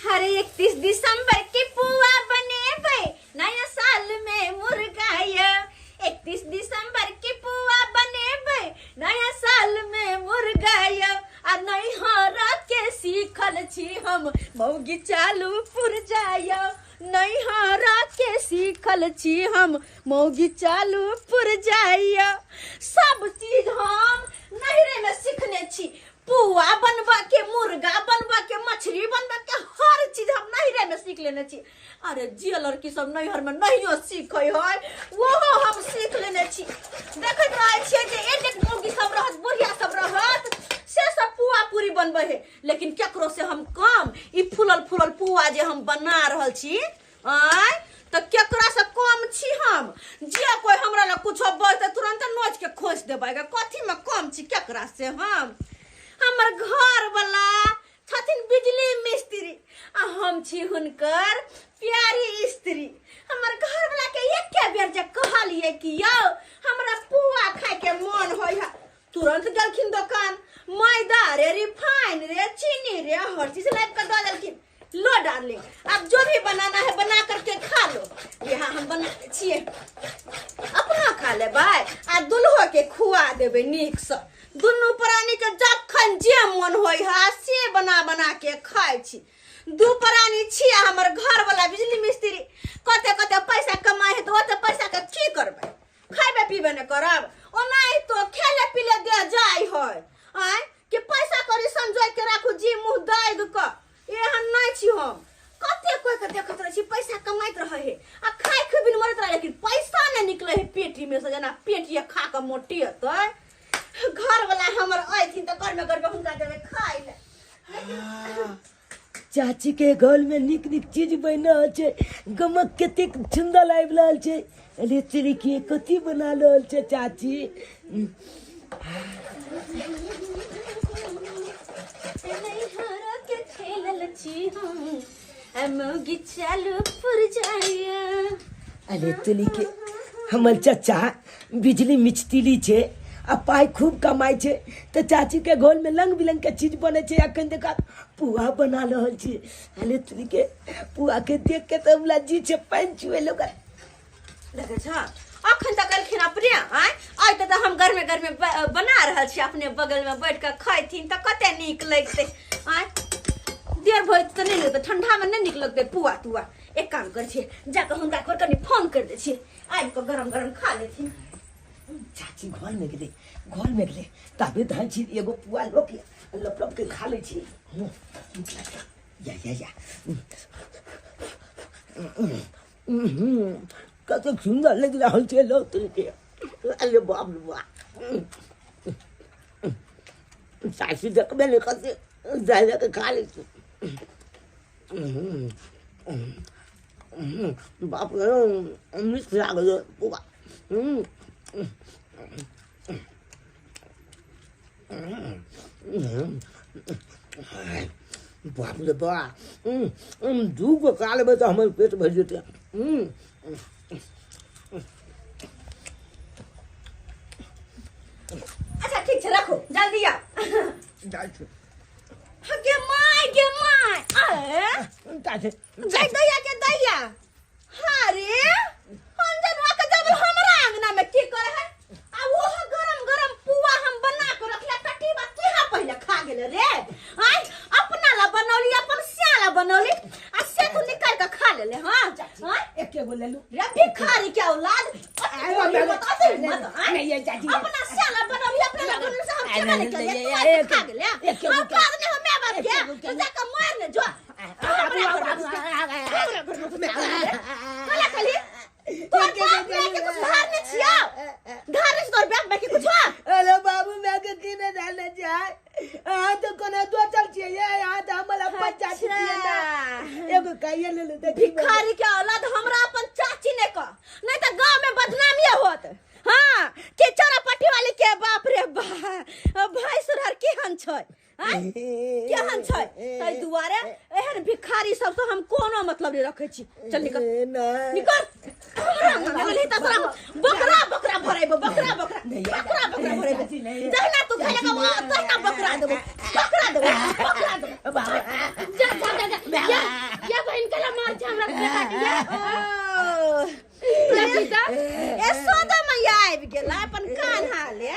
हरे 31 दिसंबर के पुआ बनेबै, नया साल में मुर्गा यौ। 31 दिसंबर के पुआ बनेबै, नया साल में मुर्गा यौ। आ नैहर के सीखल छी हम मौगी चालू पुरजा यौ। नैहर के सीखल छी हम मौगी चालू पुरजा यौ। सब चीज हम नैहरे में सीखने छी। पुआ बनबऽ के, मुर्गा बनबऽ के, मछली बनबऽ के, हर चीज हम नैहरे में सीख लेने छी। अरे जे लड़की सब नैहर में नहियो सीखै है ओहो हम सीख लेने छी। देखैत रहै छियै जे एक एक मौगी सब रहत, बुढ़िया सब रहत, से सब पुआ पूरी बनबै है, लेकिन केकरो से हम कम ई फूलल फूलल पुआ जे हम बना रहल छी आँय तऽ केकरा से कम छी हम? जे कोई हमरा लग कुछो बजतै तुरंत नोच के खोसि देबै गे। कथी में कम छी केकरा से हम? हमर घर वाला छथिन बिजली मिस्त्री आ हम छी हुनकर प्यारी स्त्री। हमर घर वाला के एके बेर जे कहलियै कि यौ हमरा पुआ खाय के मन होइ है, तुरंत गेलखिन दोकान, मैदा रे, रिफाइन रे, चीनी रे, हर चीज लाबि कऽ दऽ देलखिन। लो डार्लिंग, अब जो भी बनाना है बना करके खा लो। यहाँ हम बना दै छियै, अपना खा लेबै आ दुल्हो के खुआ देबै नीकसँ। दुनू प्राणी के जखन जे मन होइ है से बना बना के खाइ छी। दू प्राणी छी आ हमर घर वाला बिजली मिस्त्री कते कते पैसा कमाइ है, तऽ ओते पैसा के की करबै? खैबे पीबे ने करब। ओनाहितो खेले पीले दे जाइ है आँय कि पैसा कौड़ी संजोय के राखू जी मुँह दागि कऽ। एहन नहि छी हम। कते कोई के देखैत रहै छी पैसा कमाइत रहै है आ खाय खुबिन मरैत रहै, लेकिन पैसा नहि निकलै है पेटी में से, जेना पेटिये खा कऽ मोटियतै। घर वाला हमर अयथिन तऽ गरमे गरमे हुनका देबै खाय लए। चाची के घर में निक निक चीज बनि रहल छै, गमक कतेक सुंदर आबि रहल छै। अरे तेरी के कथी बना रहल छै चाची? के खेलल छी हम मौगी चालू पुरजाइया। अरे तुली के हमर चचा बिजली मिस्त्री छै आ पाइ खूब कमाइ छै, तऽ चाची के घर में रंग बिरंग के चीज बनै छै। अखन देखा पुआ बना रहल छी। अरे तुली के पुआ के देख के तऽ हमरा जी छै पानि चुए लगल। देखै छ अखन तक एलखिन अपने आँय, आइ तऽ हम गरमे गरमे बना रहल छी, अपने बगलमे बैठ कऽ खैथिन तऽ कते नीक लगतै। आँय देर भऽ तऽ नहि लगतै, ठंडामे नहि नीक लगतै पुआ तुआ। एक काम करै छियै, जाकऽ हुनका घर कनि फोन करि दै छियै, आबि कऽ गरम गरम खा लेथिन। चाची घर में गेलै, घर में गेलै तबे धै छी एगो पुआ लऽ के लप लप के खा लै छी। या या या कतेक सुन्दर लागि रहल छै लौ के। अरे बाप रे बाप, चाची देखबे नहि करतै, जाय जाके खा लै छी। बाप रे नीक लागल पुआ। बाप रे बा, दू गो खा लेबै तऽ हमर पेट भरि जेतै। अच्छा ठीक छै, रखू जल्दी आउ। जाइ छी। गे my, गे my, अरे जाइ छी। जय दैया के दैया। हाँ रे अंजनवा के जब हमरा अंगना में की करे है आ वो गरम गरम पुआ हम बना के रखला, टटीबा केहा पहिले खा गेले रे। आय अपना ला बनौली, अपन स्या ला बनौली आ से तू निकाल के खा लेले। हां आय एके गो लेलू रे भिखारी के औलाद। नहीं ये चाची अपना स्या ला बनौली, अपना ला बनौली से हम केना निकल तू आज खा गेले। हम खा ने हम my बाप के तू जाके मार ने जो। कला खाली तोर बाप माय के कुछ धार ने छिया, धार ने तोर बाप माय के कुछ। अरे बाबू my के की ने धारने छै? अहाँ तऽ कोनो दोचल छियै ये, अहाँ तऽ हमर अपन चाची छियै ना। एगो खाइए लेलू तऽ की भिखारी के औलाद, हमरा अपन चाची ने कह, नहीं तऽ गांव में बदनामी होत। हाँ के चोरा पट्टी वाली के बाप रे बा भाई सुरहर केहन छै, केहन छै। ताहि दुआरे एहन भिखारी सबसँ हम कोनो मतलब नहि रखै छी। चल निकल निकल, हमरा लगलही त तोरा बकरा बकरा भरेबो, बकरा बकरा बकरा बकरा भरेबो। जहिना तू खेलक तहिना बकरा देबो, बकरा देबो, बकरा देबो। जा जा जा जा या या बहन के ला मार छे हमरा बेटा के। या जा ए सोदा मैया आबि गेला अपन कान्हा ले।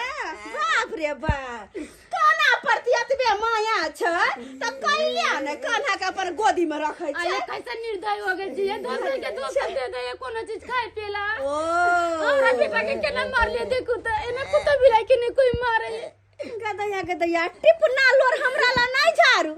बाप रे बाप, कान्हा प्रति एतबे माया छै त कैला ने कान्हा के अपन गोदी में रखै छै। अरे कैसे निर्दय हो गेल छी, दोसर के दोसर दे दे कोनो चीज खाए पिएला। ओ हमरा बेटा के केना मारले देखू त, एना कुत्ता बिलाई के नहीं कोई मारे। गदैया गदैया टिपना लोर हमरा ला नहीं झाड़ू,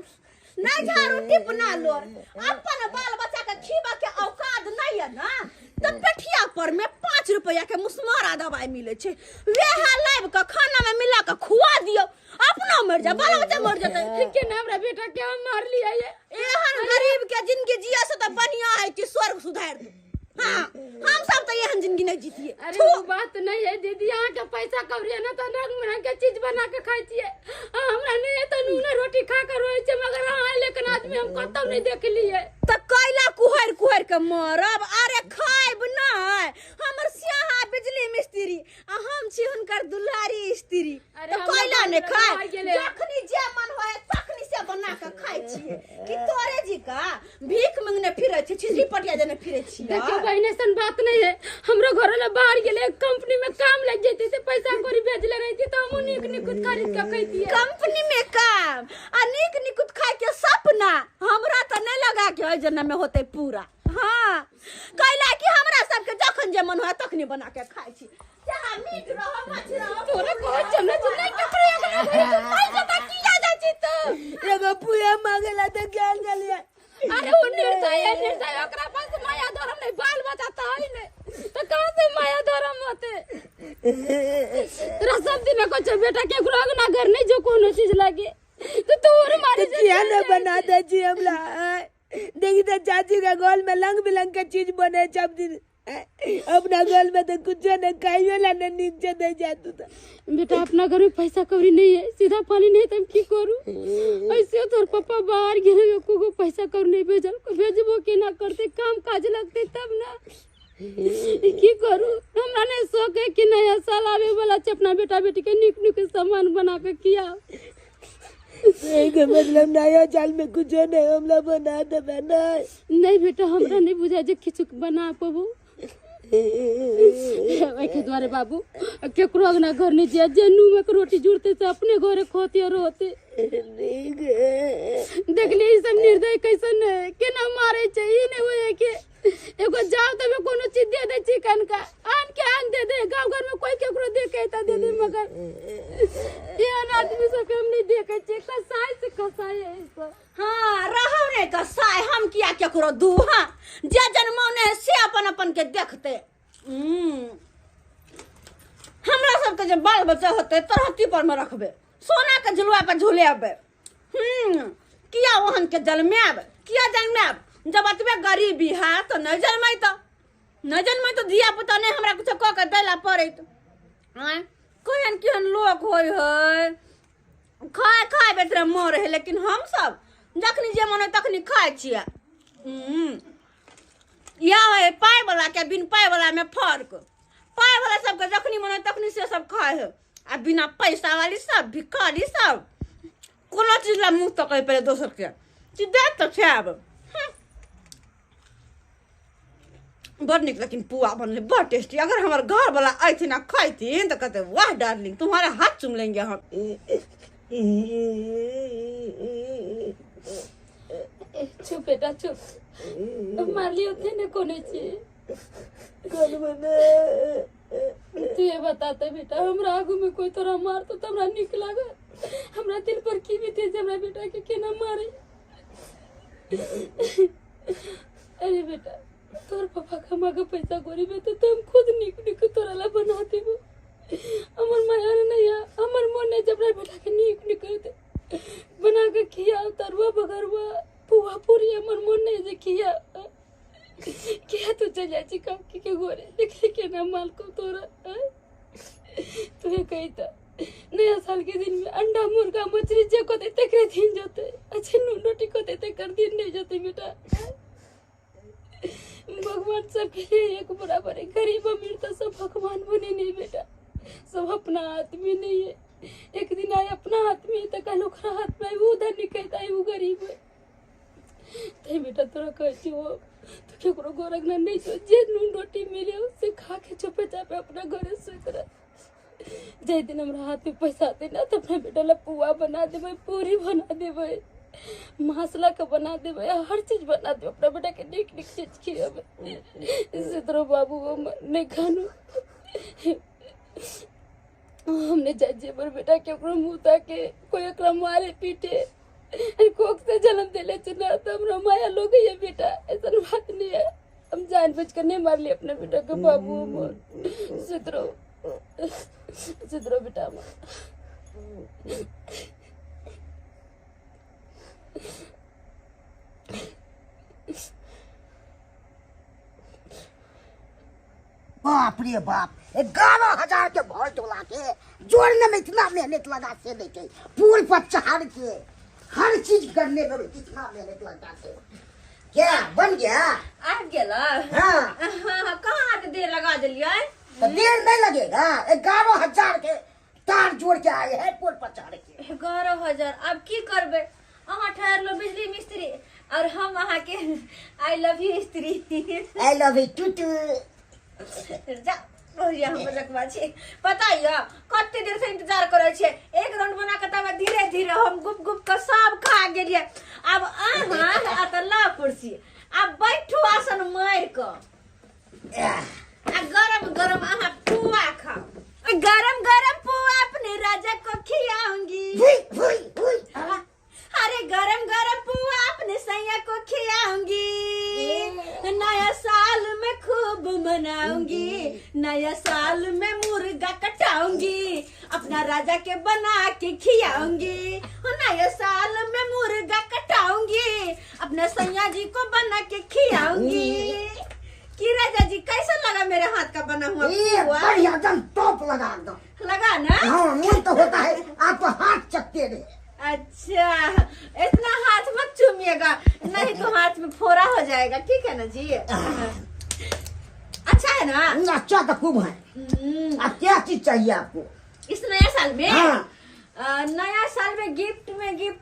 नहीं झाड़ू टिपना लोर। अपन बाल बच्चा के खीबा के औकात नहीं है ना त पेठिया पर में 5 रुपया के मुसमारा दवाई मिले छै, वेह लाइब के खाना में मिला के खुआ दियो, अपना मर जा बाल बच्चा मर जतै। केना हमरा बेटा के हम मार लिया ये? एहन गरीब के जिंदगी जिया से त बढ़िया है कि स्वर्ग सुधार दो। हाँ, हम सब तो एहन जिंदगी नहीं जीतिए। अरे वो बात नहीं है दीदी, यहाँ के पैसा कौड़ी है ना तो रंग बिरंग के चीज बना के खाई छिए। हमरा नहीं है तो नून रोटी खा कर रोए छे, मगर हाँ लेकिन आदमी हम कतौ नहीं देख लिए। त कैला कुहर कुहर के मरब? अरे खाइब नहीं, हमर स्याहा बिजली मिस्त्री आ हम छी हुनकर दुलारी स्त्री, अरे त कैला ने खाय? जखनी जे मन होय तखनी से बना के खाइ छिए। कि तोरे जी का भीख मंगने फिरे छी, छिछरी पटिया जने फिरे छी। देखियो बहन ऐसन बात नहीं है, हमरो घर वाला बाहर गेले कंपनी में काम लग जैते से पैसा कौड़ी भेजले रहती तो हम नीक निकुत खरीद के खैतिए। कंपनी में काम आ नीक निकुत खाए के सपना हमरा त नहीं लगा के ओइ जन्म में होते पूरा। हाँ, कैला कि हमरा सबके जखन जे मन होय तखनी बना के खाइ छी, चाहे मीट रहो मछली रहो। तोरा कहै छौ ने जे नहीं ककरो अंगना घरे तू नहीं जता किया जाइ छी तू? एगो पुआ मांगेला त ज्ञान गेलिए। अरे वो निर्दय है, निर्दय, ओकरा पास माया धर्म नहीं, बाल बच्चा त है नहीं तो कहाँ से माया धर्म होते? तोरा सब दिन कहै छौ बेटा के केकरो अंगना घर नहीं जो कोनो चीज लागे तो तू और मारे तो किया न बना दे जी हमरा? देखी तो चाची का गोल में रंग बिरंग के चीज बने सब दिन, अपना गोल में तो कुछ न खाइयो ला न नीचे दे जा तू तो। बेटा अपना घर में पैसा कौड़ी नहीं है, सीधा पानी नहीं, तुम की करू? ऐसे तोर पापा बाहर गेले को पैसा कौड़ी नहीं भेजल, भेजबो के ना करते, काम काज लगते तब ना की करू? हमरा नहीं शौक है कि नया साल आवे वाला छै अपना बेटा बेटी के नीक नीक सामान बना के खियाओ। के मतलब नया साल में कुछ नहीं हमरा बना देबे? नहीं नहीं बेटा, हमरा नहीं बुझाय जे किछु बना पबू। एहि दुआरे बाबू केकरो अंगना घर नहीं जाए, जे नून में रोटी जुड़ते से अपने घरे खोते रोते। देखली ई सब निर्दय कैसन है, केना मारे छै, ई नहीं होय के एगो जाओ तबे कोनो चीज दे दे चिकन का आन के आन दे दे, गांव घर में कोई केकरो देखे त दे दे, मगर एहन आदमी सब के हम नहीं देखे छियै, कसाई से कसाई है सब। हाँ रहो ने कसाई, हम किया केकरो दू? हाँ जे जन्मौने से अपन अपन के देखते। हमरा सबके जे बाल बच्चा होते तरहत्ती पर में रखबे, सोना के झुलुआ पर झुलेबे। किया ओहन के जन्माएब, किया जन्माएब? जब अतबे गरीबी है तो नहीं जन्मैत, नहीं जन्मैत तो धिया पुता नहीं हमरा कुछ कऽ के दैला पड़ैत। केहन केहन लोक होइ है, खाय खाय बेतरे मरे है, लेकिन हम सब जखनी जे मन तखनी खाइ छियै। इएह है पाइ वाला के बिन पाइ वाला में फर्क। पाइ वाला सबके जखनी मन तखनी से सब खाइ है, आ बिना पैसा वाली सब भिखारी सब कोनो चीज ला मुँह तकै पड़े दोसर के चीज दे तो खायब। बड़ निक लेकिन पुआ बनले, बड़ टेस्टी। अगर हमार घर वाला अथिन आ खैथिन तो कहते वाह डार्लिंग तुम्हारे हाथ चूम लेंगे हम। चुप बेटा चुप, मारली होते ने कोने छी तू ये बताते बेटा, हमरा आगू में कोई तोरा मार तो हमरा निक लागत? हमरा दिल पर की बीते जे हमरा बेटा के केना मारे? अरे बेटा तोर पापा कमा के पैसा कौड़ी में तो हम खुद निक निक तोरा ला बना देबो। हमर माया नहीं है, हमर मन है जब बेटा के निक निक बना के खिया, तरुआ बगरुआ पुआ पूरी, हमर मन नहीं जे खिया किया। तो चल जा छी काकी के घरे, देखली केना माल को तोरा। तू कही था नया साल के दिन में अंडा मुर्गा मछली जे को दे तकरे दिन जोते, अच्छा नून रोटी को दे कर दिन नहीं जोते बेटा। भगवान भगवान सबके लिए एक बराबर है। गरीब अमीर तो सब भगवान बने नहीं बेटा, सब अपना आदमी नहीं है। एक दिन आए अपना आदमी तो कल ओकरा हाथ में वो धनी कहता है वो गरीब है। ते बेटा तोरा कहती हो तो केकरो घर अंगना नहीं छो, जे नून रोटी मिले उससे खा के चुपे चापे अपना घरे सुत रह। जे दिन हमरा हाथ में पैसा आते ना तो अपना बेटा ला पुआ बना देबै, पूरी बना देबै, मसाला के बना देबै, हर चीज बना देबै, अपना बेटा के नीक नीक चीज खिएबै। से तोरा बाबू हम नहीं खानू, हमने जाए जेबर बेटा के ओकरो मुँह ताके कोई ओकरा मारे पीटे कोख से जन्म दिले ना तो हमरा माया लोग है बेटा, ऐसा बात नहीं है। हम जान बच कर नहीं मार लिए अपने बेटा के बाबू मोर। सुधरो सुधरो बेटा हमार। बाप रे बाप, 11,000 के भोल्ट वाला के जोड़ने में इतना मेहनत लगा से देखे, पुल पर चढ़ के हर चीज करने में इतना मेहनत लगा से क्या बन गया? आ गेला। हाँ हाँ, कहाँ से देर लगा दिलियै? तो देर नहीं लगेगा, 11,000 के तार जोड़ के आए हैं पुल पर चढ़ के। 11,000 अब की करबे? अहाँ ठहरलो बिजली मिस्त्री और हम अहाँ के I love you स्त्री। I love you to to. जा हम रखबा छी। पता य कते देर से इंतजार करै छियै, एक राउंड बना के तब धीरे धीरे हम गुप गुप के सब खा गेलियै। आब अहाँ आ त ला कुर्सी, आब बैठू आसन मारि क आ गरम गरम अहाँ पुआ खाओ। गरम गरम पुआ अपने राजा को खियाऊंगी। अरे गरम गरम पुआ अपने सैया को खियाऊंगी। नया साल में खूब मनाऊंगी, नया साल में मुर्गा कटाऊंगी, अपना राजा के बना के खियाऊंगी। नया साल में मुर्गा कटाऊंगी, अपना सैया जी को बना के खियाऊंगी। कि राजा जी कैसा लगा मेरे हाथ का बना हुआ पुआ? बढ़िया एकदम टॉप लगा, एकदम लगा ना? हाँ, मन तो होता है आपको हाथ चकते रहे। अच्छा, इतना हाथ मत चूमिएगा नहीं तो हाथ में फोड़ा हो जाएगा, ठीक है ना जी? अच्छा है ना? अच्छा तो खूब है। अब क्या चीज चाहिए आपको इस नया साल में? हाँ। नया साल में गिफ्ट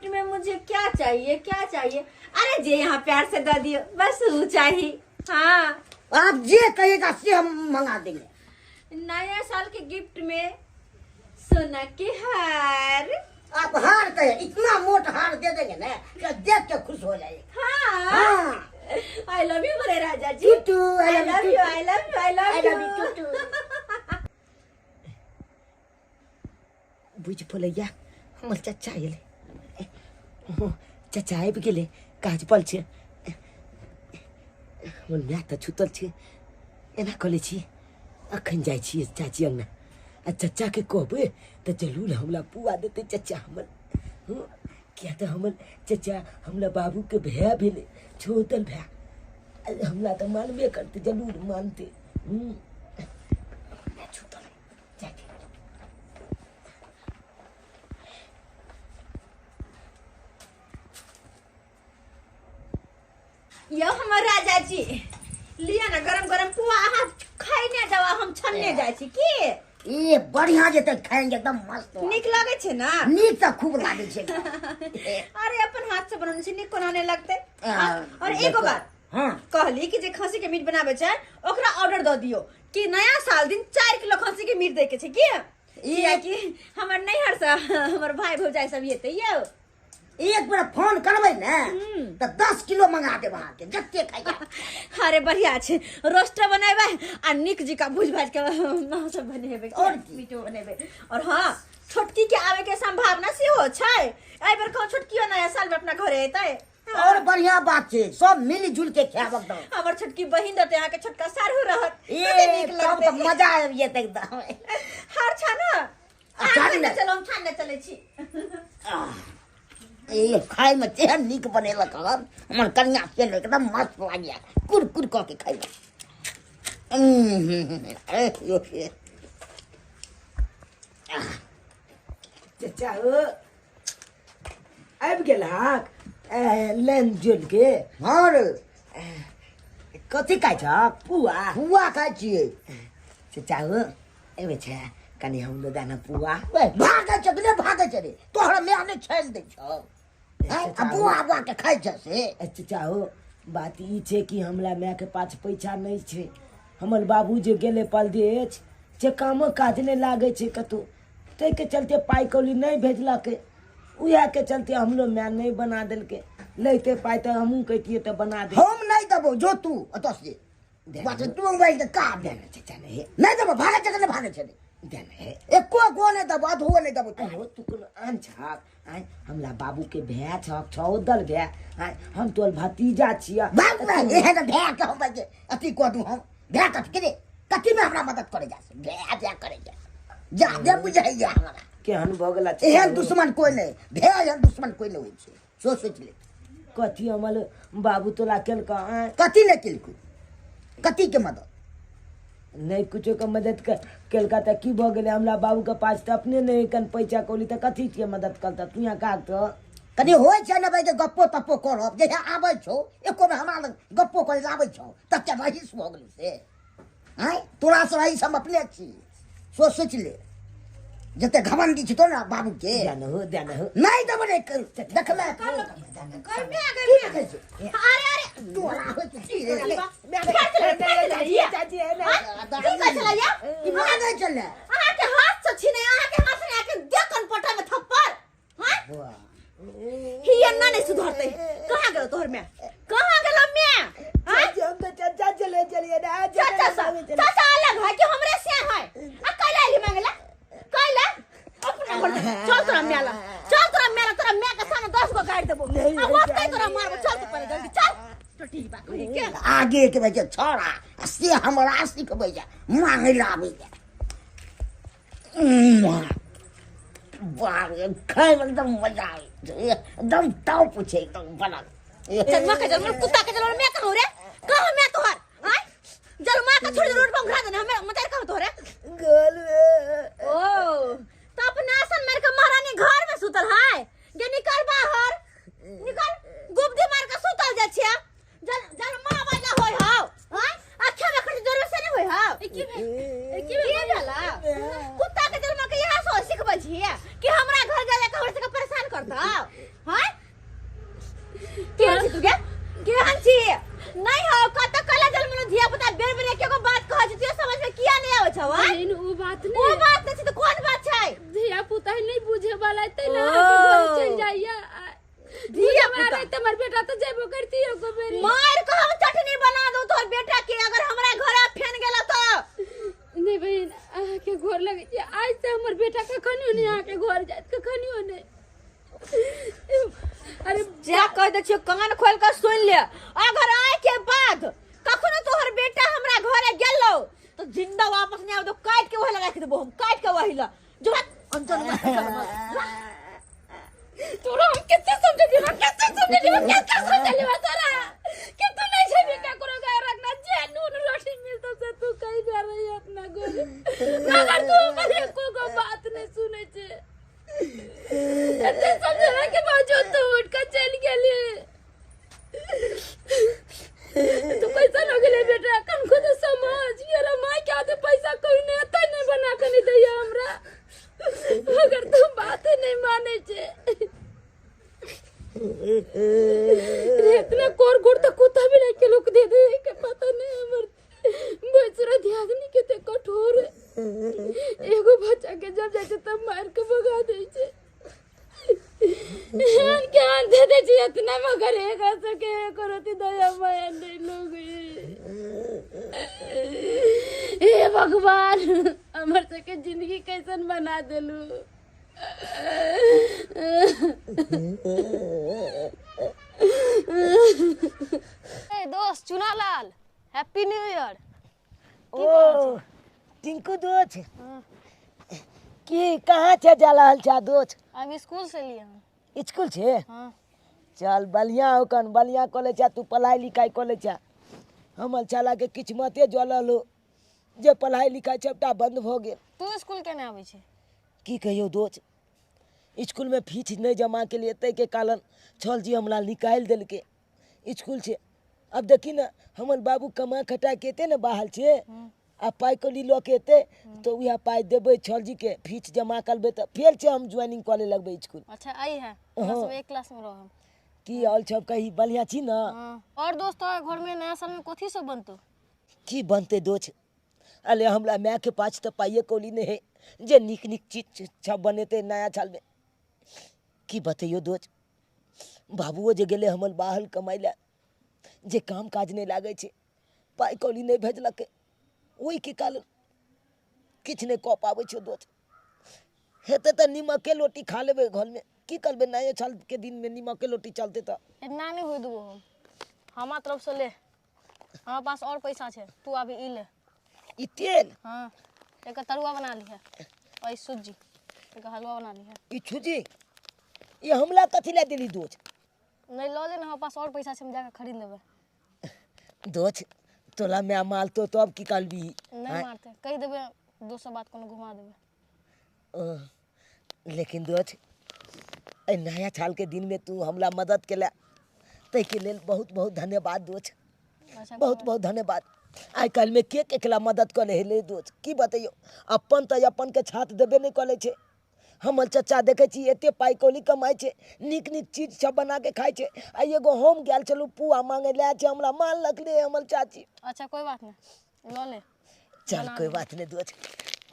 में मुझे क्या चाहिए, क्या चाहिए? अरे जे यहाँ प्यार से दे दियो बस वो चाहिए। हाँ, आप जे कहेगा से हम मंगा देंगे। नया साल के गिफ्ट में सोना के हार। आप हार कहे, इतना मोट हार दे देंगे ना कि देख के खुश हो जाएगा। हाँ, I love you मेरे राजा जी। I love you, I love you, I love you. बुझ पड़ैया हमर चचा एलै। चचा आबि गेलै, काज पल छै। हमर माय तऽ छुतल छै, एना कऽ लै छी अखन जाइ छियै चाची अङ्गना आ चचाके कहबै तऽ जरूर हमरा पुआ देतै चचा हमर। किया तऽ हमर चचा हमरा बाबूके भाय भेलै, छोटल भाय, हमरा तऽ मानबे करतै, जरूर मानतै। छुतल चाची। यो हमर राजा जी लिया ना गरम गरम पुआ, अहाँ खाइ ने जाओ, हम छन्ने जाइ छी। की ये बढ़िया जे तक खाएंगे एकदम मस्त। नीक लागे छै ना? नीक तऽ खूब लागे छै। अरे अपन हाथ से बनौने छै, नीक कोना नहि लगतै? और एगो बात, हाँ, कहली कि जे खस्सी के मीट बनाबै छै ओकरा ऑर्डर दऽ दियौ कि नया साल दिन 4 किलो खस्सी के मीट दै के छै। की कियाकि हमर नैहर से हमर भाई भौजाई सब एतै यौ। एक बेर फोन करबै ने तऽ 10 किलो मंगा देब अहाँके, जते खाइए। अरे बढ़िया छै, रोस्टर बनेबै आ नीक जिका भूज भाज के मांस बनेबै और मीटो बनेबै। और हाँ, छोटकी के आवे के संभावना सेहो छै। एहि बेर कहूँ छोटकियो नया साल में अपना घरे एतै। और बढ़िया बात छै, सब मिल जुल के खायब एकदम। हमर छोटकी बहिन रहतै, अहाँके छोटका साढ़ू रहत, कते नीक लगतै, तब मजा आबि जेतै एकदम। हार छाना चलो, हम छानने चलै छी। ये खाय में तेहन नीक बनेलक हन हमर कनिया से, एकदम मस्त लागैया, कुर कुर कऽ के खाइमे। चचा आबि गेल हाक लाइन जोड़ि के? हाँ रे। कथी खाइ छ पुआ? पुआ खाइ छियै। चाचा हो एबै छै कनि हमरो दे न पुआ। भागै छै कि नहि भागै छै रे? तोहर माय नहि छानि दै छौ आ बुआ बुआ के खाइ छै से। चाचा हो बात ई छै कि हमरा मायके पास पैसा नहि छै। हमर बाबू जे गेलै परदेश से कामो काज नहि लागै छै कतहु, ताहिके चलते पाइ कौड़ी नहि भेजलकै। उएहके चलते हमरो माय नहि बना देलकै। लैते पाइ तऽ हमहूँ कहितियै तऽ बना दे। हम नहि देबौ, जो तू ओतऽ से तू मोबाइल के काट दे। चाचा नहि नहि देबौ, भागै छै कि नहि भागै छै रे? दे नहि एको गो नहि देबौ, अधो नहि देबौ। अरे तू कोनो आन छक? आँय हमरा बाबूके भाय छक, छओ दल भाय। आँय हम तोहर भतीजा छियै। एहन भाय के हम अथी कऽ दू। हम भाय कथी के रे? कथीमे हमरा मदद करे जा? भाय भाय करे जा जादे बुझाइया हमरा। केहन भऽ गेला एहन दुश्मन कोइ नहि, भाय एहन दुश्मन कोइ नहि होइ छै। सोच सोचि ले कथी हमर बाबू तोरा केलकऽ? आँय कथी नहि केलकौ? कथीके मदद? नहि कुछोके मदद केलका तऽ की भऽ गेलै? हमरा बाबूके पास तऽ अपने नहि कन पैसा कौड़ी, तऽ कथीके मदद करतऽ? तू यहाँ काज तऽ कनि होइ छै ने भाइ गप्पो तप्पो करब। जहिया आबै छौ एको बेर हमरा लग गप्पो करै लए आबै छौ तते रहीस भऽ गेलै से। आँय तोरा से रहीस हम अपने छी। सोच सोचि ले जते घमंडी छै तो ने बाबूके। ध्यान हो, ध्यान हो। नहि देबो रे, देखबै। अरे अरे तोरा होइत की रे? की ई मांगै छलै। अहाँके हाथ से छीने, अहाँके हाथ से आके दे कन पटा में थप्पड़। हाँ ही अन्ना नहीं सुधरते। कहाँ गेलो तोहर मैं? कहाँ गेलो मैं? हाँ हम तो चाचा चले चलिए ना। चाचा सा चाचा अलग है कि हमरे से है? आ कैला आइली मांगला? कैला अपना घर चल तोरा मेला, चल तोरा मेला, तोरा मैं के सामने 10 गो गाड़ देबो आ ओतै तोरा मारबो। चल तू पहिले जल्दी चल। टटी बा कहि के आगे के बजे छोड़ा से हमरा सिखबै जा मांगै लए आबै जा। बाप रे खाइमे एकदम मजा आबै छै, एकदम टॉप छै एकदम बनल। जन्मा के जन्म कुत्ता के जन्म मैं कहूं रे? कहूं मैं तोहर? हां जन्मा के छोड़ रोड पर उघरा देने हमें मत कहूं तोहरे गोल में। ओ तो अपना आसन मार के महारानी घर में सुतल है जे निकल बाहर निकल, गुब्दी मार के सुतल जा छिया। जल जन्मा वाला होय हाव। हां अच्छा में खर्च जरूर से नहीं होय हाव। की भेल? की भेला? कुत्ता के जन्म के यहाँ सो सिखबै छियै कि हमरा घर गेले के हमरा सबके परेशान करता? हां केहन छी तू गे? केहन छी? नहीं हो कत कला जन्म धिया पुता बेर बेर एक एगो बात कहै छै, तू समझ में किया नहीं आबै छौ? हां बहिन उ बात ओ नहीं, बात नहीं छै त कोन बात छै? धिया पुता नहीं बुझे वाला है ना, ओ। अहाँके घर चलि जाइया। धिया हमरा पुता। रहते हमर बेटा तऽ जेबो करती एको बेरी। मार के हम चटनी बना दू तोहर बेटा के अगर हमरा घर फेन गेल तो। नहीं बहिन अहाँके घर लगे छै आज से हमर बेटा कखनियो नहीं अहाँके घर जायत, कखनियो नहीं। अरे जा कह दे छियो कान खोल के सुन ले, अगर आए के बाद कखनो तोहर बेटा हमरा घरे गेलो तो जिंदा वापस नहीं आबो, काट के वही लगा के देबो हम, काट के वही ला जो अंजन मत चल मत। तोरा हम कते समझेलियै, कते समझेलियै, कते समझेलियै तोरा कि तू नहीं छेबी ककरो घर रखना, जे नून रोटी मिलतो से तू कहीं जा रही है अपना घर, मगर तू हमर एको गो बात नहीं सुनै छे। एते समझेला के बावजूद तू उठ के चलि गेली। तू कैसन हो गेलै बेटा? कनको तो समझ ये माय के हाथे पैसा कोई नहीं आता नहीं बना के नहीं दैया हमरा, मगर तू बात नहीं माने छे। इतना कोर गोर तो कुत्ता भी नहीं के लोग दे दे के पता नहीं हमर बचरा ध्यान के ते कठोर है। एगो बच्चा के जब जाय छै तब मार के भगा दै छै। एहन के आन दे दै छै इतना, मगर एक सके एको रति दया माया नहीं लोग। हे भगवान हमर सबके जिंदगी कैसन बना देलू। ए दोस्त चुनालाल, हैप्पी न्यू ईयर। ओ टिंकू दोस्त की कहाँ छे जा रहल छा दोस्त? हम स्कूल से लिए हैं। स्कूल छे? हाँ। चल बढ़िया हो कन, बढ़िया कॉलेज छा तू, पढ़ाई लिखाई कॉलेज छा। हमर छाला के किस्मते जलल हो जे पढ़ाई लिखाई सबटा बंद भ गेल। तू स्कूल केना आबै छै? की कहियौ दोस्त, स्कूल में फीस नहीं जमा के लिए ताहि के कारण छल जी हमरा निकालि देलकै स्कूल से। अब देखी ना हमर बाबू कमा खटा के एते ने बाहर छे आ पाइ कौड़ी लऽ के एते तो उएह पाइ देबै छल जी के फीस जमा करबै तऽ फेर छै हम ज्वाइनिंग कऽ ले लगबै स्कूल। अच्छा आई है हमरा सब एक क्लास में रहब। की हाल छब कही बढ़िया छी ना? हाँ। और दोस्त तोरा घर में नया साल में कथी सब बनतो? की बनते दोस्त? अरे हमरा माय के पास तो पाइये कौड़ी नहीं है जे निक निक चीज सब बनेते नया साल में। की बतैयो दोस्त, बाबुओ जे गेले हमर बाहर कमाइ ला जे काम काज नहीं लागै छै, पाइ कौड़ी नहीं भेजलकै, ओहिके कारण किछु नहीं कऽ पाबै छै दोस्त। हेतै तऽ नीमके रोटी खा लेबै घरमे, की करबै नया साल के दिनमे नीमके रोटी चलतै तऽ। इतना नहीं होय देबो हम, हमारा तरफ से ले, हमारा पास और पैसा छै, तू अभी ई ले। ई तेल? हाँ, एक तरुआ बना लिहे और ई सूजी एक हलवा बना लिहे। ई सूजी ये हमला कथी ला देली दोस्त? नहीं लऽ ले ना, हमारा पास और पैसा छै, हम जाके खरीद लेबै। दोस्त तोला मैं मारतो तो अब की करबी? नहीं मारते, कहि देबै दोसर बात कोनो घुमा देबै। लेकिन दोस्त एहि नया साल के दिन में तू हमला मदद केला ताहिके लेल बहुत बहुत धन्यवाद दोस्त। अच्छा, बहुत बहुत धन्यवाद। आइ काल्हि में के केकरा मदद कऽ ले दोस्त, की बतैयो, अपन तऽ अपन के छात देबे नहीं करै छै। हमर चचा देखै छी एते पाइ कौड़ी कमाइ छै, नीक नीक चीज सब बना के खाइ छै, आ एगो हम गेल छलहुँ पुआ मांगे लए छै, हमरा मारलक रे हमर चाची। अच्छा कोई बात नहीं, लऽ ले। चल कोई बात नहीं दोस्त,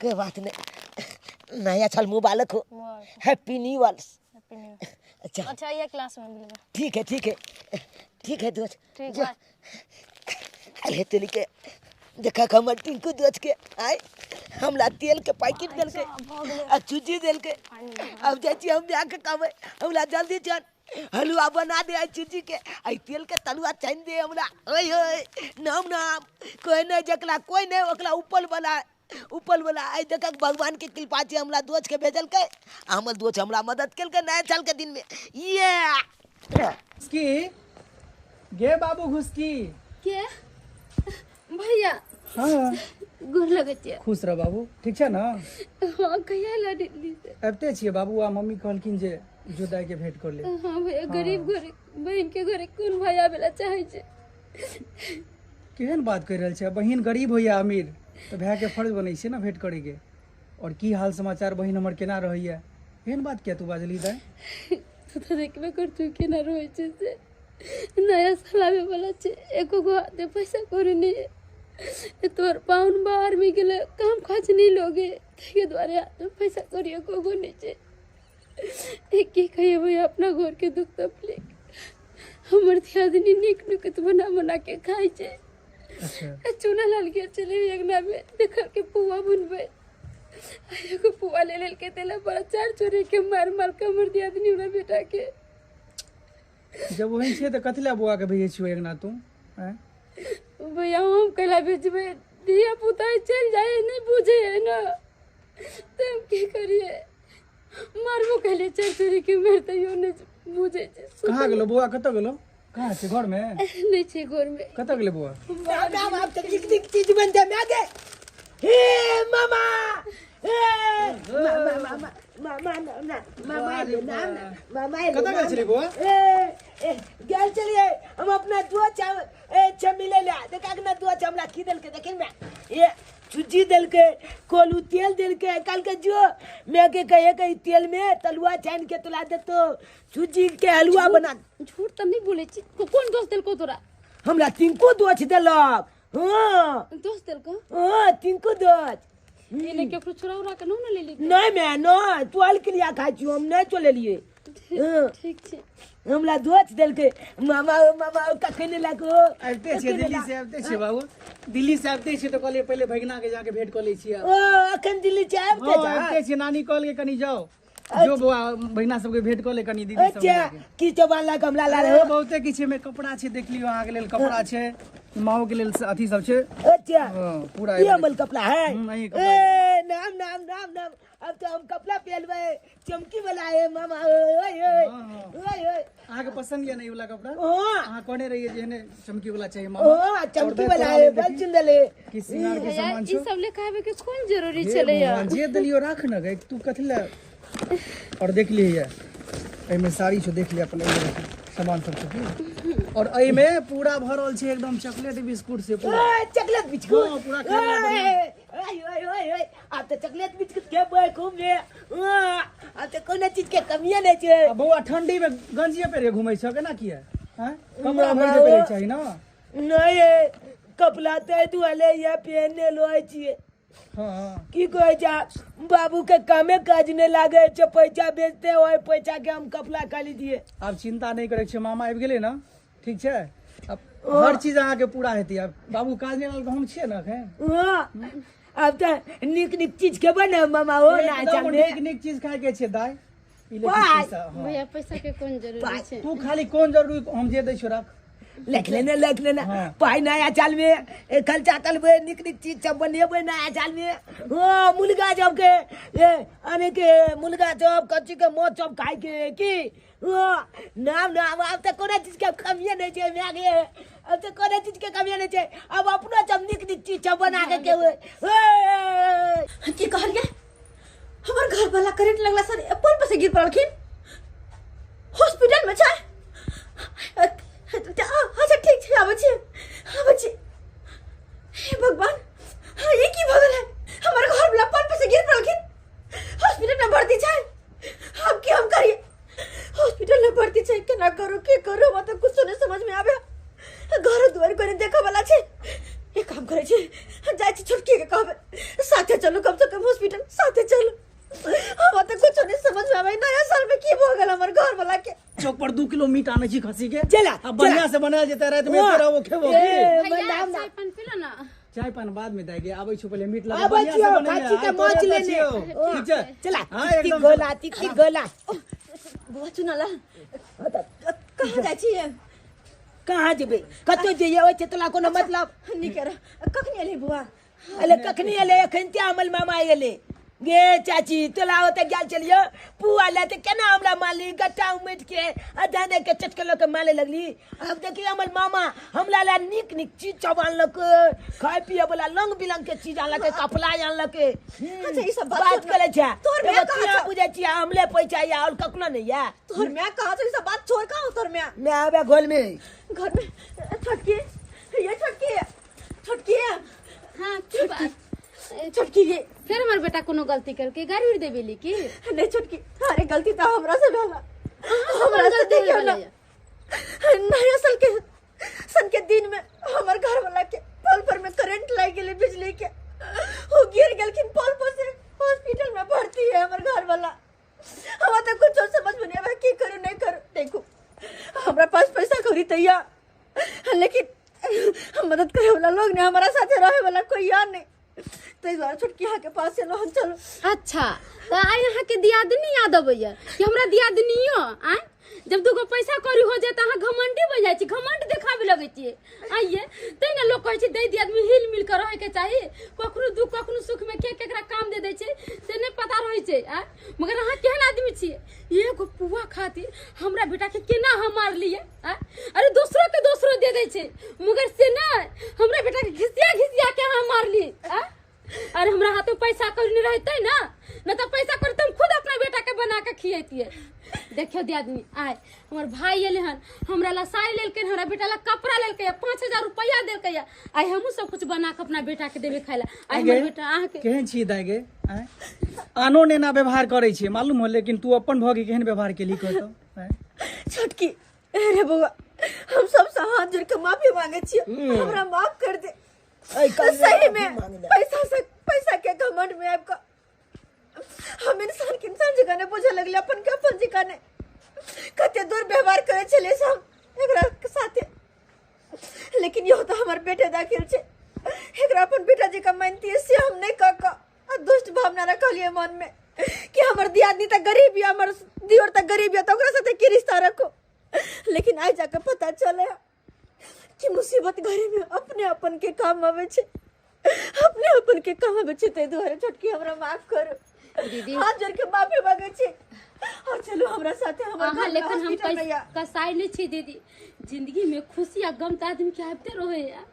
कोई बात नहीं। नया साल मुबारक हो, हैप्पी न्यू ईयर। अच्छा अच्छा, ये क्लास में मिलेगा। ठीक है ठीक है ठीक है दोस्त। ठीक है। अरे तेली के देखा हमर टिंकू दोस्त के आय हमरा तेल के पैकेट देलकै आ चूजी देलकै। अब जाइ छी हम जाके कहबै हमरा जल्दी चल हलुआ बना दे आ चूजी के, आ तेल के तलुआ छानि दे हमरा। ओए ओए नाम नाम कोई नहीं जकला कोई नहीं ओकरा ऊपर वाला ऊपर वाला। आइ देखक भगवान के कृपा छै हमरा दोस्त के भेजलकै आ हमर दोस्त हमरा मदद केलकै नया साल के दिन में। ये घुसकी गे बाबू घुसकी के भैया? हाँ गोर लगै छियै। खुश रह बाबू, ठीक छै ना? हाँ, कहिया ला दिल्ली से? आबिते छियै बाबू, आ मम्मी कहलखिन जे जो दाई के भेंट कर ले। हाँ भैया, गरीब घरे बहन के घरे कोन भाई आबे ला चाहै छै? केहन बात कहि रहल छै, बहिन गरीब हो या अमीर तऽ भाय के फर्ज बनै छै ना भेंट करे के। और की हाल समाचार बहिन हमर केना रहैया, एहन बात किया तू बाजली दाई? तू तऽ देखबे करतू केना रहै छै से। नया साल आबे वाला छै, एको गो हाथे पैसा कौड़ी नहीं। तोहर पाहुन बाहर में गेलै, काम काज नहीं लोगे, ताहिके दुआरे हाथ में पैसा कौड़ी एको गो नहीं छै। की कहिए भैया अपना घर के दुख तकलीफ। हमर दियादनी नीक नुकत बना बना के खाइ छै। अच्छा चूना लाल के चले अंगना में देखल के पुआ बनबै, एगो पुआ ले लेलकै तेला बड़ा चार चोरी के मार मार के हमर दियादनी हमरा बेटा के। जब वही छियै तऽ कथी लए बौआ के भेजै छियौ अंगना तू? आँय भैया हम कैला भेजबै, धिया पुता चलि जाइ नहीं बुझे है ना, तऽ हम की करिए? मारबो कैले चार चोरी के मार तैयो नहीं बुझे छै। कहाँ गेलो बौआ, कतऽ गेलो? कहाँ छै घर में? नहीं छै घर में। कतऽ गेलै बौआ? राम राम, आप तऽ नीक नीक चीज बनते मैं गे। हे मामा, हे मामा मामा मामा ना मामा ना मामा कतऽ गेल छलै बौआ? ए गेल छलियै हम अपना दोस्त ए मिले ला। देखा ना दोस्त हमरा की देलकै, देखिन मैं ये चूजी देलकै, कोलू तेल देलकै। कहलकै जो मैं के कहे के तेल में तलुआ छानि के तोला देतो, चूजी के हलुआ बना। झूठ तऽ नहीं बोलै छी। कोन दोस्त देलको तोरा? हमरा तिनको दोस्त देलक। हाँ दोस्त देलको? हाँ तिनको दोस्त। एने केकरो चोरा उरा के नहीं ना लेली? नहीं मैं नहीं, तोल के लिए खाइ छी हम, नहीं चलेलियै। ठीक छै। हमरा दोस्त देलकै मामा मामा कखन लागो। आबिते छियै दिल्ली से, आबिते छियै बाबू, दिल्ली से आबिते छियै तऽ कहलियै पहिले भगिना के जाके भेंट कऽ लै छियै। ओ अखन दिल्ली से आबिते? हाँ आबिते छियै, नानी कहलकै कनी जाओ जो बौआ भगिना सबके भेंट कऽ ले कनी दीदी सब। अच्छा की चबान हमरा ला रहे? बहुते किछु एहिमे कपड़ा छै, देख लियौ अहाँके लेल कपड़ा छै, माओ के लेल अथी सब छै। अच्छा पूरा ये अमल कपड़ा है। ए नाम नाम नाम नाम, अब तो हम कपड़ा पहनबै, चमकी वाला है मामा। ओए ओए ओए अहाँके पसंद ये नहीं वाला कपड़ा? हां अहाँ कहने रहिए जे एहने चमकी वाला चाहिए मामा। हां चमकी वाला है, बड़ सुंदर है। की सिंगार के सामान ई सब लेके आबे के कोन जरूरी छलै यार? जे देलियो राख न गए तू कथि ले। और देख लिये एहिमे साड़ी छौ, देख लिये अपन सामान सब छौ। और एहिमे पूरा भरल छै एकदम चॉकलेट बिस्कुट से पूरा। Chocolate biscuit. हाँ, पूरा खाना बढ़िया। ओए ओए ओए ओए, आब तऽ चॉकलेट बिस्कुट खेबै खूब रे। आब तऽ कोनो चीज के कमिए नहि छै। आ बौआ, ठंडी में गंजिए पहिरे घुमै छौ केना किया? हैं, कपड़ा भरि के पहिरे चाही ना। नहीं है कपड़ा ते दुआले या पहने लो छियै। हाँ। की कहै छै, बाबू के कामे काज नहि लागे छै, पैसा बेचते ओहि पैसा के हम कपड़ा खरीदिए। आब चिंता नहि करे छै, मामा आबि गेलै ना, ठीक छै, आब हर चीज अहाँके पूरा हेतै। आब बाबू काज नहि लागल तऽ हम छियै ने एखन। हाँ, आब तऽ नीक नीक चीज खेबै ने मामा हो ना। एकदम नीक नीक चीज खाय के छै दाइ। ई ले पाइ। पैसा, हाँ। भैया, पैसा के कोन जरूरी छै? तू खाली कोन जरूरी, हम जे दै छियौ रख। लिख लेने, लिख लेने। हाँ। पाइ नया साल में खर्चा करबै, नीक नीक चीज सब बनेबै नया साल में। हाँ, मुर्गा सब के ए अने के मुर्गा सब कच्ची के मौत सब खाय के की। हाँ, नाम नाम आब तऽ कोनो चीज के कमिए नहि छै माय गे, आब तऽ कोनो चीज के कमिए नहि छै। आब अपनो सब नीक नीक चीज सब बना के खेबै। ए, की कहलियै? हमर घर वाला करेंट लगला सर पोल पर से गिर पड़लखिन, हॉस्पिटल में छै। अच्छा ठीक छै, आबै छी, आबै छी। हे भगवान, हाँ, ये की भऽ गेलै? हमर घर वाला पोल पर से गिर पड़लखिन, हॉस्पिटल में भर्ती छै। अब की हम करिए? हॉस्पिटल में भर्ती छै, केना करू, की करू, हमरा तऽ कुछो नहीं समझ में आबे। घर दुआर कोई नहीं देखऽ वाला छै। एक काम करै छी, जाइ छी छोटकी के कहबै साथे चलू, कम से कम हॉस्पिटल साथे चलू। हमरा तऽ कुछो नहीं समझ में आबै, नया साल में की भऽ गेल हमर घर वाला के। चौक पर 2 किलो मीट आनै छी खसी के। चला, आ बढ़िया से बनायल जेतै, राति में एते रहबो खेबो की। ए, भैया, नाम चाय पान पी लो ना। चाय पान बाद में दाइ गे, आबै छौ पहिले मीट लगा आबै बढ़िया से छियौ, बनेने। खाची के आइ माछ तोरे एतऽ लेने। छियौ। ओ, ठीक छै। चला, हाँ, तिक एकदम। गोला, तिक गोला। बौआ चुनाला, कहाँ जाइ छी? कहाँ जेबै? कतौ जइए, ओहि छै तोरा कोनो मतलब? नीक रह। कखनी एलही बौआ? अरे कखनी एलै, एखन ते अमल मामा एलै गे। चाची, तोला ओतऽ गेल छलियौ पुआ लए तऽ केना हमरा मारली, गट्टा उमटि के आ दाने के चटके लऽ के मारे लगली। आब देखी, अमल मामा हमरा लए नीक नीक चीज सब आनलक, खाय पिए वाला रंग बिरंग के चीज आनलक, कपड़ा आनलक। अच्छा, ई सब बात बात छोड़ ना। करै छै। तोहर माय एगो कहाँ तू छौ? बुझै छियै हमले पैसा या और ककरो नहीं या। तोहर माय कहाँ छौ? ई सब बात छोड़, कहाँ तोहर माय? मैं आबे घोल में। घर में। छोटकी, ये छोटकी, छोटकी। हाँ, की बात? छोटकी ये। फेर हमर बेटा कोनो गलती करके गाड़ी उड़ देबेली की? नहीं छोटकी, अरे गलती तो हमरा से भेला, हमरा से। गलती देखियौ ना, भेलै? नया साल के सन के दिन में हमर घर वाला के पोल पर में करंट लाग गेलै बिजली के, वो गिर गेलखिन पोल पर से, हॉस्पिटल में भर्ती है हमर घर वाला। हमरा तो कुछ समझ में नहीं आवे, की करू नहीं करू। देखो, हमरा पास पैसा कौड़ी तैया, लेकिन मदद करे वाला लोग नहीं, हमारा साथे रहे वाला कोई यार नहीं, तो इस बार छोटकी यहाँ के पास चलो, हम चलो। अच्छा, तऽ आइ अहाँके दियादनी याद अबैया कि हमरा दियादनियो आँय? जब दूगो पैसा कौड़ी हो जाए तऽ अहाँ घमंडी बनि जाइ छी, घमंड देखाबे लगै छियै। आइये तै ने लोक कहै छै दै दियादनी हिल मिल कऽ रहैके चाही। कखनो दुख कखनो सुखमे के केकरा काम दे दै छै से नहि पता रहै छै। आँय, मगर अहाँ केहन आदमी छियै? एगो पुआ खातिर हमरा बेटाके केना अहाँ मारलियै? आँय, अरे दोसरो के दोसरो दे दै छै, मगर से नहि, हमरा बेटाके घिसिया घिसिया के अहाँ मारलियै। आँय, अरे हमरा हाथ में पैसा कौड़ी नहीं रहते ना, न तो पैसा कौड़ी तो हम खुद अपना बेटा के बना के खियतियै। देखियो दियादनी, आय हमर भाई एले हन, हमरा ला साड़ी लेलकै, हमरा बेटा ला कपड़ा लेलकै, 5000 रुपया देलकै। आइ हमहूँ सब कुछ बना के अपना बेटा के देबै खाय ला। आइ हमर बेटा अहाँके केहन छी दाइ गे? आँय, आनो नेना व्यवहार करै छै मालूम हो, लेकिन तू अपन भऽ के केहन व्यवहार केली कहतो? आँय? छोटकी, अरे बौआ, हम सबसे हाथ जोड़ के माफी मांगे छियै, हमरा माफ कर दे। ऐ, कल सही माफी में मांगने। पैसा से पैसा के घमंड में आबि कऽ हम इंसान के इंसान जकाँ नहि बुझऽ लगले, अपन के अपन जकाँ नहि। कते दुर्व्यवहार करै छलियै से हम एकरा साथे, लेकिन इहो तऽ हमर बेटे दाखिल छै, एकरा अपन बेटा जकाँ मानतियै, से हम नहि कऽ कऽ आ दुष्ट भावना रखलियै मन में कि हमर दियादनी तऽ गरीब यऽ, हमर दियोर तऽ गरीब यऽ, तऽ ओकरा साथे की रिश्ता रखू। लेकिन आइ जाके पता चले कि मुसीबत घड़ी में अपने अपन के काम आबै छै, अपने अपन के काम आबै छै। ताहि दुआरे छोटकी, हमरा माफ करू। दीदी। हाथ जोड़ के माफी मांगे छी और चलू हमरा साथे हमर अहाँ घर में लेकिन हम हॉस्पिटल में या। कसाई नहीं छी दीदी। जिंदगी में खुशी आ गम तऽ आदमी के आबिते रहैया।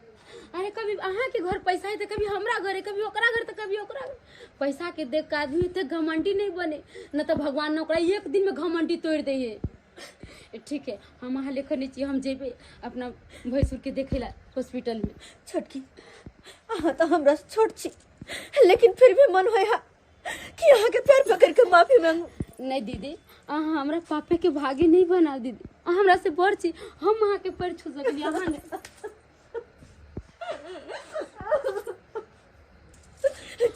अरे कभी अहाँके घर पैसा है तऽ कभी हमरा घर है, कभी ओकरा घर तऽ कभी ओकरा घर। पैसा के देख के आदमी एते घमंडी नहीं बने, न तऽ भगवान ने ओकरा एक दिन में घमंडी तोड़ि दै है। ठीक है, हम अहाँ लेखने छी, हम जेबै अपना भैंसुर के देखे ला हॉस्पिटल में। छोटकी, अहाँ तो हमरा से छोट छी, लेकिन फिर भी मन होय हा कि अहाँ के पैर पकड़ के माफी मांगू। नहीं दीदी, अहाँ हमरा पापे के भागी नहीं बना दीदी, अहाँ हमरा से बड़ छी, हम अहाँ के पैर छू सकली, अहाँ नहीं।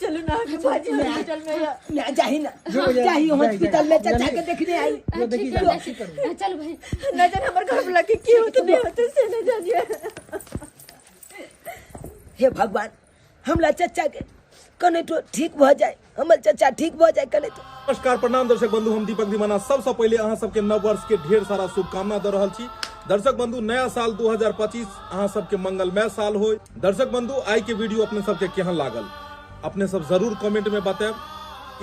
चलू ना अहाँ के भाजी हॉस्पिटल में या। ना जाही ना, जो जा- जाही जाही, हॉस्पिटल में जाही। चाचा के देखने आई। हाँ, देखी ठीक है, जाओ, जाइ की छी। करबै? हाँ, चल भाई। न जाने हमर घर वाला के की होत नहीं होत से न जानिए। हे भगवान, हमरा चाचा के कने तो ठीक भ जाए, हमर चाचा ठीक भ जाए कने तो। नमस्कार, प्रणाम दर्शक बंधु, हम दीपक दीवाना सबसे पहले अहाँ सबके नव वर्ष के ढेर सारा शुभकामना दे रहल छी। दर्शक बंधु, नया साल 2025 अहाँ सबके मंगलमय साल हो। दर्शक बंधु, आइ के वीडियो अपने सबके केहन लागल अपने सब जरूर कमेंट में बतायब।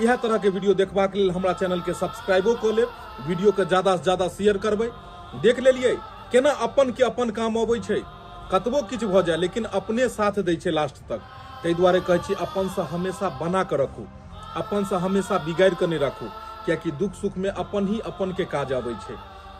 इएह तरह के वीडियो देखबाक लेल हमरा चैनल के सब्सक्राइबो कऽ लेब, वीडियो के ज्यादा से ज्यादा शेयर करबै। देख लेलियै केना अपन के अपन काम अबै छै, कतबो किछु भऽ जाय लेकिन अपने साथ दै छै लास्ट तक। ताहि दुआरे कहै छी अपन से हमेशा बना कऽ रखू, अपन से हमेशा बिगाड़ि कऽ नहि राखू, कियाकि दुख सुख में अपन ही अपन के काज अबै छै।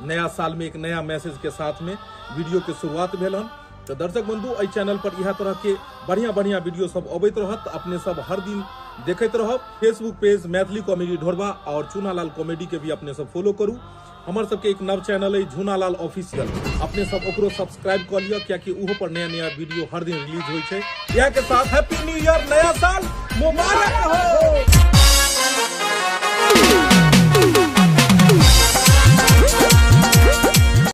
नया साल में एक नया मैसेज के साथ में वीडियो के शुरुआत भेल हन। तो दर्शक बंधु, एहि चैनल पर इएह तरह के बढ़िया बढ़िया वीडियो सब अबैत रहत, अपने सब हर दिन देखैत रहब। Facebook page Maithili comedy Dhorba और चूनालाल कॉमेडी के भी अपने सब फॉलो करू। हमर सबके एक नव चैनल है झूनालाल ऑफिशियल, अपने सब ओकरो सब्सक्राइब कऽ लिअ, कियाकि ओहो पर नया नया वीडियो हर दिन रिलीज होइ छै। इएह के साथ हैप्पी न्यू ईयर, नया साल मुबारक हो।